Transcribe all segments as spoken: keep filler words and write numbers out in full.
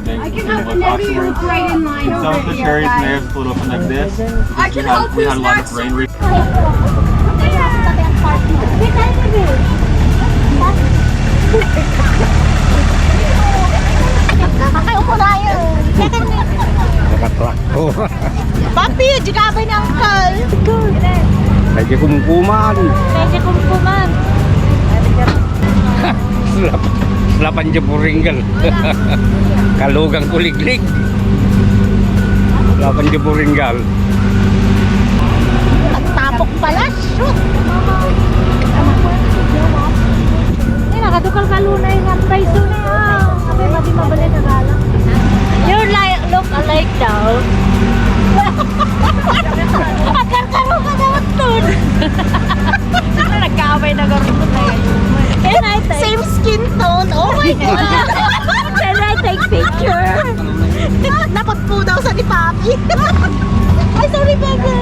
I can help you. Maybe you look right in line. Some of the cherries may have split open like this. I can help you. We had a lot of rain. Kakay, upo tayo. Nakatrakto. Papi, di ka ba ni uncle? Medyo kumkuman. Medyo kumkuman. Slap, slapan di buringgal. Kalugang kuliglig. Slapan di buringgal. Nagtapok pala. Shoot! Ay, nakadukal ka, Luna, yung ang paiso na, ah. Sabi, madi mabalik na gala. You're like, look alike daw. Agkarkaro ka daw, Ton. Nagkaaway na garo na yan. Can I take Same skin tone. Oh my God. Can I take picture? Napagpudaw sa ni Papi. Ay, sorry, Papi.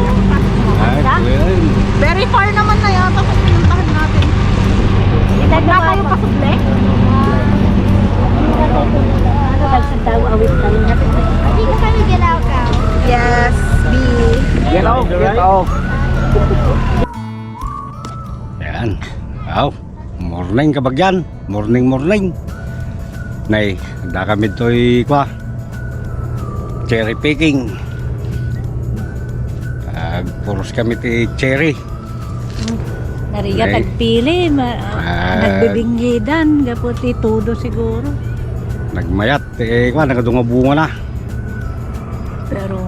Ay, Ha? Kuya. Very far naman na yata kung pinuntahan natin. Wala kayo pasubli? Ano ba sa tao awit kami? Hindi ko kami galaw ka. Yes, B. Get off, get off. Ayan. Wow. Morning, kabagyan. Morning, morning. Nay, adda kami toy kwa. Cherry picking. Agpuros kami ti cherry. Narigat, Nay. Agpili, ma-, Ah. Nagbibinggidan, gapu ti tudo siguro. Nagmayat, eh, kwa, nakadunga bunga na. Pero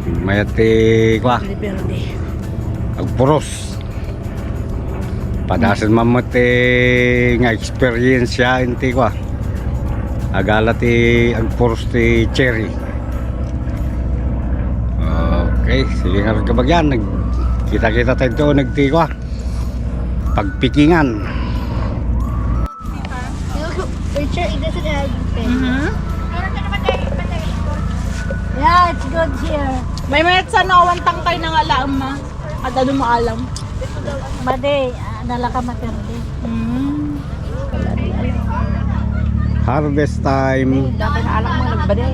Nagmayat ti, kwa. Pwede, pwede. Agpuros. Padasen man met ti nga experience ya inti kwa. Agala ti agpuros ti cherry. Okay, sige nga rin kabagyan. Nagkita-kita tayo ito, nagti kwa. Pagpikingan. Picture, it doesn't have pen. Mm-hmm. Yeah, it's good here. May mayat sa nawan tangkay na nga laang, ma. At ano mo alam? Madi, ah, nalaka materde. Mm. Harvest time. Dapat alam mo, nagbadi.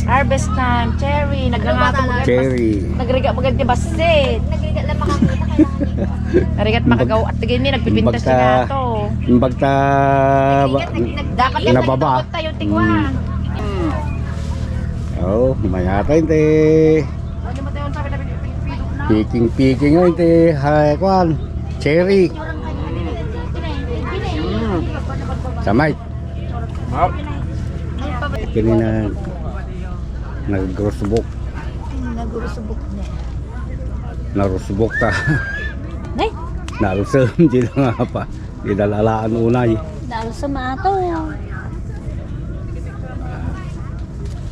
Harvest time, cherry, nagngangato mo. Cherry. Nagriga mo ganti basit. Narigat makagaw at tigil ni nagpipintas Imbag ta, na to. Imbag ta, ba, Dapat nababa. Tayo tingwa. Oh, mayata inte. Picking, picking, oh, inte. Hay, kwan. Cherry. Samay. Kini na nagrusbok. Nagrusbok niya. Narusbok ta. Nay. Narusem, di na nga pa. Di dalalaan unay. Narusem ato.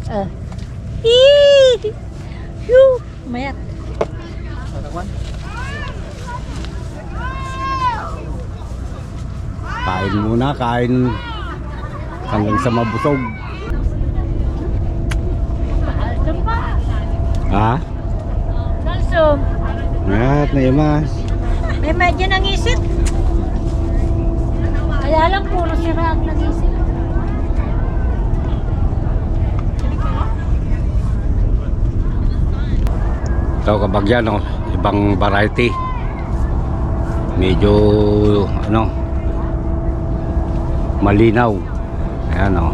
Ah. Ih! Phew! Mayat. Kain muna, kain hanggang sa mabusog. Ha? Kalso. At na mas. May medyo nangisit. Kaya lang puro sira ang nangisit. Ito, kabagyan, no? Ibang variety. Medyo, ano, malinaw. Ayan, oh.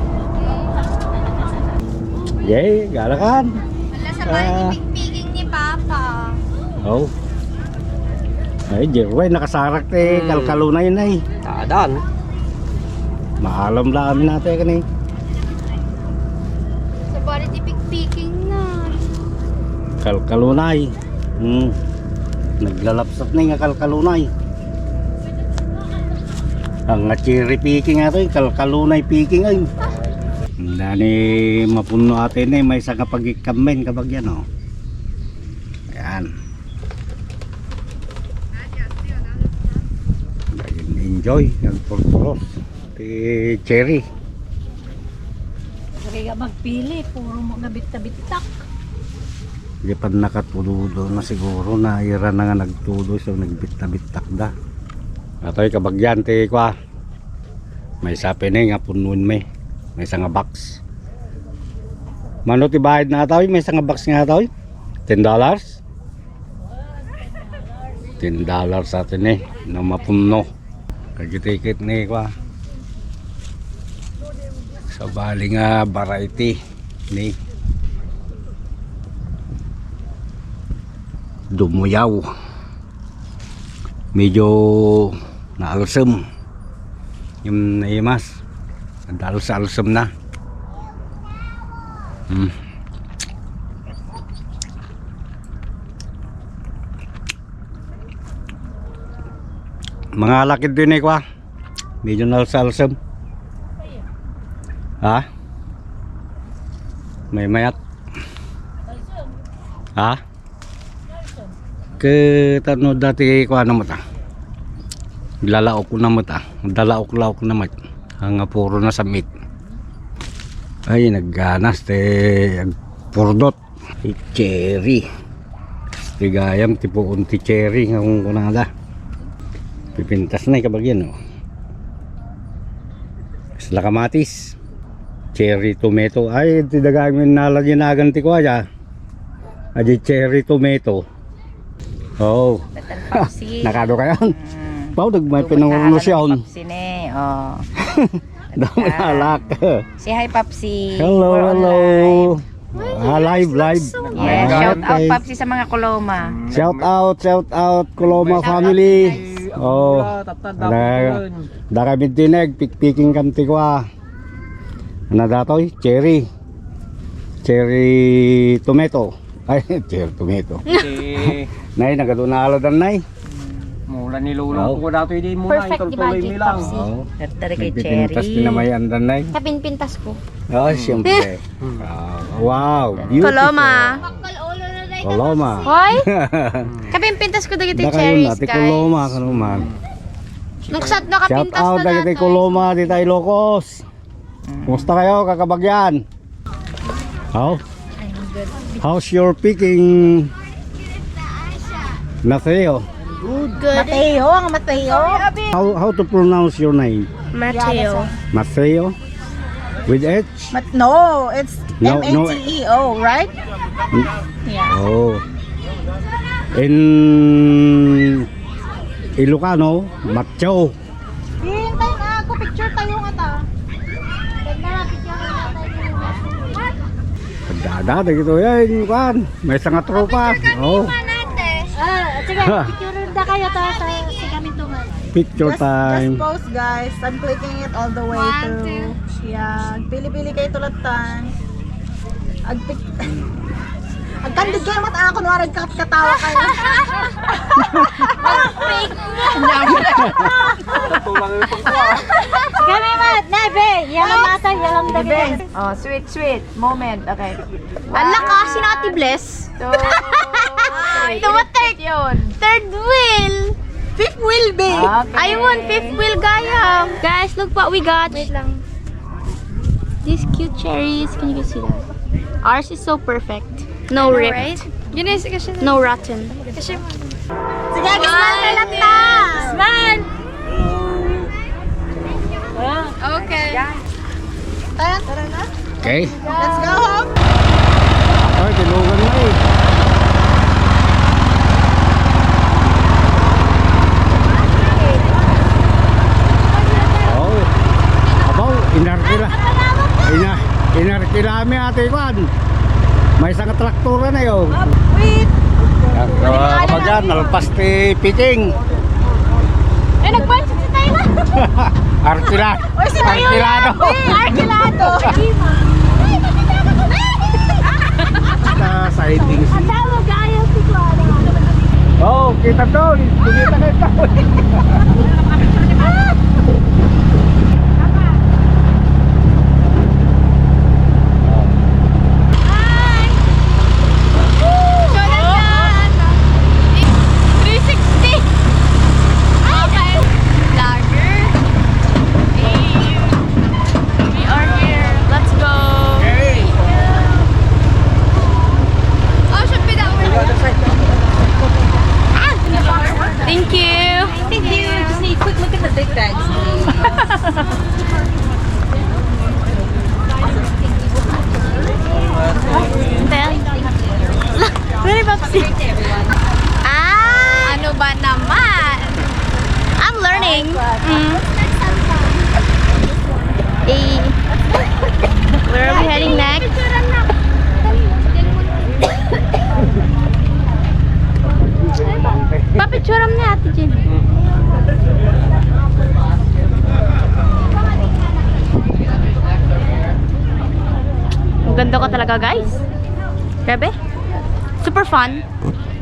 Yay, galakan. Wala sa bahay Ah. Ni Pigpiging ni Papa. Oh. Ay, Jerway, nakasarak ti Hmm. Kalkalunay na eh. Adan. Maalam lang natin kani. Sa bali ti pikpiking na. Kalkalunay. Hmm. Naglalapsap na nga kalkalunay. Ang nga cherry picking ato, kalkalunay picking ay. Dani mapuno atin eh, may sanga pagikkamen kabagyan oh. Ayan. Enjoy, nagpurpuros. Ti cherry. Kaya magpili, puro mga bitta-bittak. Di pa nakatudo na siguro, na ira na nga nagtudo, so nagbitta-bittak da. Atoy kabagyan, ti kwa. Maysa pay ni nga punnoen mi. Maysa nga box. Mano ti bayad na ata, oy? Maysa nga box nga ata, oy? Ten dollars? Ten dollars ata ni, no mapunno. Kagiti ket ni kua. Sabali nga variety ni dumuyaw. Medyo naalsem. Yung naimas. Naalsa-alsem na. Hmm. Mga lakid din eh, kwa. Medyo naalsa-alsem. Ha? May mayat. Ha? Ket ano dati ko ano met, ah. Lalaok ko na met, ah. Dalaok-laok na met. Ang puro na samit. Ay, nagganas ti agpurdot. Ti cherry. Ti gayam, ti puon ti cherry nga kunkunada. Pipintas na, eh, kabagyan, oh. Kasla kamatis. Cherry tomato. Ay, ti daga amin nalagyan agan ti kuaya. Adi cherry tomato. Oh. Better Papsi. Nakado kayo? Mm. Pao, nagmay Tugot na pinangulo siya, halong on. Papsi ni. Oh. Dami Ah. Alak. Say hi, Papsi. Hello, We're on hello. Live. Ah, live, live. Yes, Ah, shout out, okay. Papsi, sa mga Coloma. Shout out, shout out, Coloma Shout out, family. Guys. Oh. Tata, Da-, dapit yun. Da kami dineg, pikpiking kam ti kua. Ano datoy? Cherry. Cherry tomato. Ay, cherry tomato. Si Nay, nagaduna aladan, Nay. Mula ni Lolo Wow. ko datoy di muna, Perfect, itultuloy di ba, mi lang. Gypsy? Oo. Perter kay Nagpintas Cherry. Din na may andan, Nay. Kapinpintas ko. Oh, siyempre. Ah, wow, beautiful. Coloma. Coloma. Hoy! Kapinpintas ko dagiti Dakayon cherries, na, ti guys. Coloma, kanuman. Nuksat na Shout kapintas out na dagiti nato. Coloma, di tayo Ilocos. Kumusta kayo, kakabagyan? How? How's your picking, Mateo? Good. Mateo, ang Mateo. How, how to pronounce your name? Mateo. Mateo? With H? Mat-, no, it's No, no. M A T E O, right? Yeah. Oh. In Ilocano, Mateo. Hintay na ako, picture tayo nga ta. Ganda, picture na tayo. Dada, dagito yan, kuan. May isang tropa. Oh. Ah, sige, picture da kayo ta sa, sa gamit ko nga. Picture Just, time. Just pause, guys. I'm clicking it all the way One, through. Two. Yan. Pili-pili kayo tulad time. Agpik-, agkandid kayo mata ako, no, agkat-, katawa kayo. Kami, mat, nebe, yalam ata, yalam dagiti. Oh, sweet, sweet moment. Okay. Ala ka, sino Ate Bless? Two, three. Dumating. Yun. Third wheel. Fifth wheel, be. Okay. I won fifth wheel, gayam. Guys, look what we got. Wait lang. These cute cherries, can you guys see that? Ours is so perfect. No I know, ripped. Right? Yun is kasi No rotten. Kasi Sige, smile na lang ta. Smile. Okay. Tara na. Okay. Let's go home. Ay, tinugan na eh. Oh. Abaw, inarkila. Ina, inarkila mi ate kwan. May isang traktura na yun. Wait. Yan, so, kapag yan, nalpas ti picking. Eh, nagpansit si Tayla. Arkila. Oy, si Tayla. Arkilado. Arkilado. Basta sightings. Ang tawag, ayaw si Clara. Oh, kita to. Kumita na ito. Hi! So, nasa, ano, three sixty. Okay. Vlogger. Hey. We are here. Let's go. Oh, should be that way. Ah! Thank you. Thank you. Just need a quick look at the big bags. Papicturam ni Ate Jean. Ang ganda ko talaga, guys. Grabe. Super fun.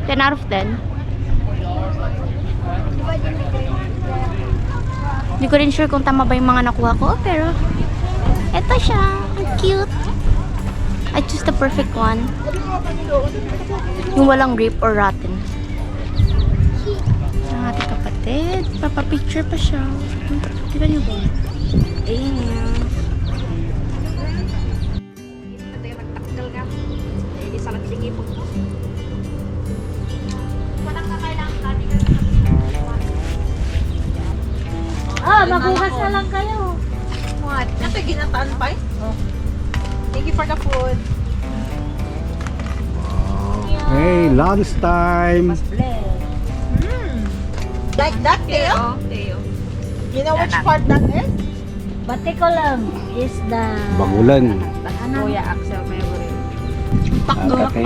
Ten out of ten. Di ko rin sure kung tama ba yung mga nakuha ko, pero eto siya. Ang cute. I choose the perfect one. Yung walang rip or rotten. Ang ating kapatid, papapicture pa siya. Kita niyo ba? Ayan. Isa lang sige po. Ah, maghugas na lang kayo. What? Ito, ginataan pa eh. Oh. Thank you for the food. Hey, lunch time. Mm. Like that, Teo? Oo, Teo. You know which part that is? Batikolang is the Bagulan. Kuya Axel Memory. Ang kati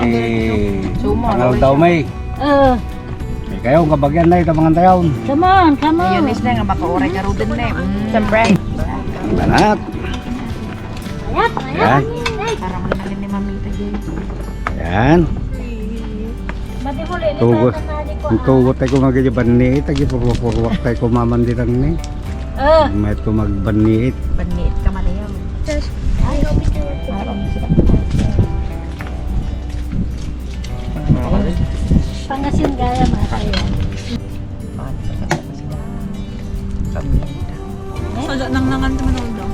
Sumo, pangal daw may. Uh, May kayo, kabagian na ito, mga tayaw. Come on, come on. Yun is na nga, makauray ka rudin na eh. Mm. Siyempre. Banat. Ayat, Yan. ayat. Parang ang galing ni Mamita Jay. Yan. Madi huli ni Tugot. Tata Tadi ko. Ang tugot tayo kung magiging banit, agi purwak-purwak tayo kumaman di lang ni. Uh, Mayat ko magbaniit. Baniit ka man yun. ay, Pangasin gaya mga tayo. Sadya nangnangan ka man daw.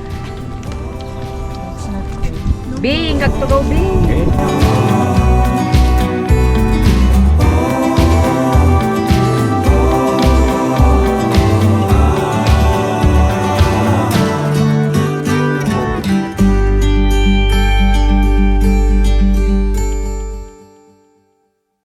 Bing, kagtugaw, Bing. Okay.